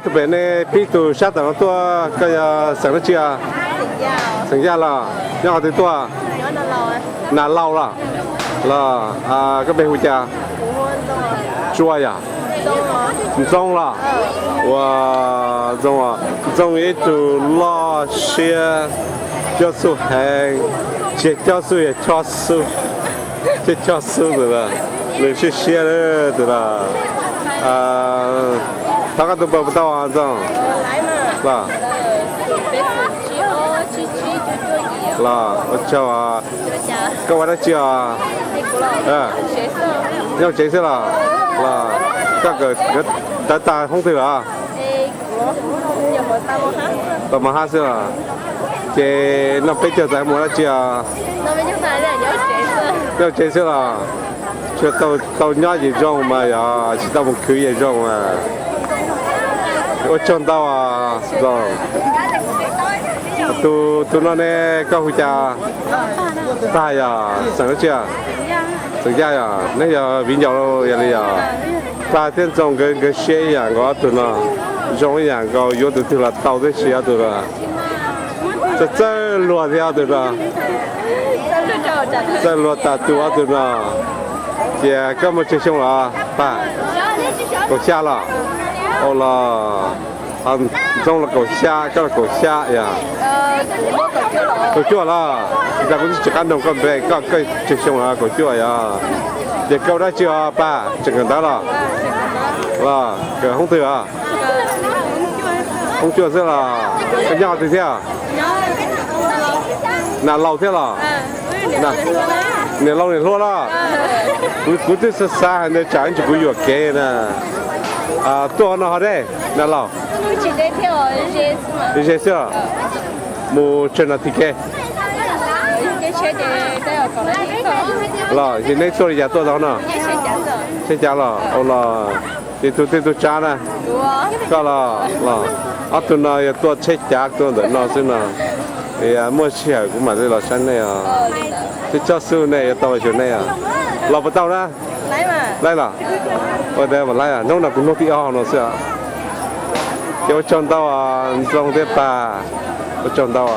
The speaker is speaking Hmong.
Tus pem nej pib tus sab tom no tuaj koj yog xeem dab tsi? Xeem Yaj los nyob qhov twg tuaj? Nas Laus los? Los koj npe hu cas? Tsua yog? Ntxoo los? Ua, Ntxoo, Ntxoo yog ib tug loj siab, cob xub heev, tsis yog cob xub, yog cob xub, tsis yog cob xub tus los, nws siab siab tus los. Thov koj tus npawb puas tau Ntxoo? Los, los ua tsaug. Koj ua dab tsi os? Nyob tsev xwb los? Los koj kawm ntawv tag hoob twg los? Tau mos hab xwb los? Ces noj peb caug tas mus dab tsi os? Nyob tsev xwb los? Tsuas tau nyob ces zoo mas yog tsis tau mus khwv ces zoo mas. Ua tsaug ntau. Tus, tus no ne koj hu cas? Pag yog xeem dab tsi? Xeem Yaj yog? Neb yog viv ncaus yog li yog? Pag thiab Ntxoo nkawd siab ib yam nkaus ob tug no, zoo ib yam nkaus, yuav tus twg los tau tib si ob tug no. Txawj txawj luag thiab ob tug no. Txawj luag tas tus ob tug no. Ces koj muaj tsawg xyoo los Pag? Kaum xya los? Ua los Ntxoo los kaum xya, koj los kaum xya yog? Kaum cuaj los? Cas kuv twb tsis qab noog koj npe, koj, koj tsawg xyoo los? Kaum cuaj yog? Ces koj ua dab tsi os Pag? Tseem kawm ntawv los? Los kawm hoob twg os? Hoob cuaj xwb los? Koj nyob qhov twg thiab? Nas Laus thiab los? Niam laus niam hluas los? Kuv twb xav xav hais ntawd tsam ib ntsis kuv yuam kev na. Tuaj no ho deb Nas Laus? Ze xwb los? Mus tsawg nas this kev? Los ces neb tuaj li cas tuaj tau no? Tsheb cav los? Ua los, ces tus twg tus tsav na? Koj los? Los ob tug no yog tuaj tsheb cav tuaj ntawm no xwb no. Muaj sij hawm kuv mam li los saib nej os. Twb cob xub nej yuav tau los xyuas nej os. Los puas tau na? Laib los? Ua ntawd mas laib, hnub no kuv hnub thib ob no xwb. Ces ua tsaug ntau Ntxoo thiab Pag, ua tsaug ntau.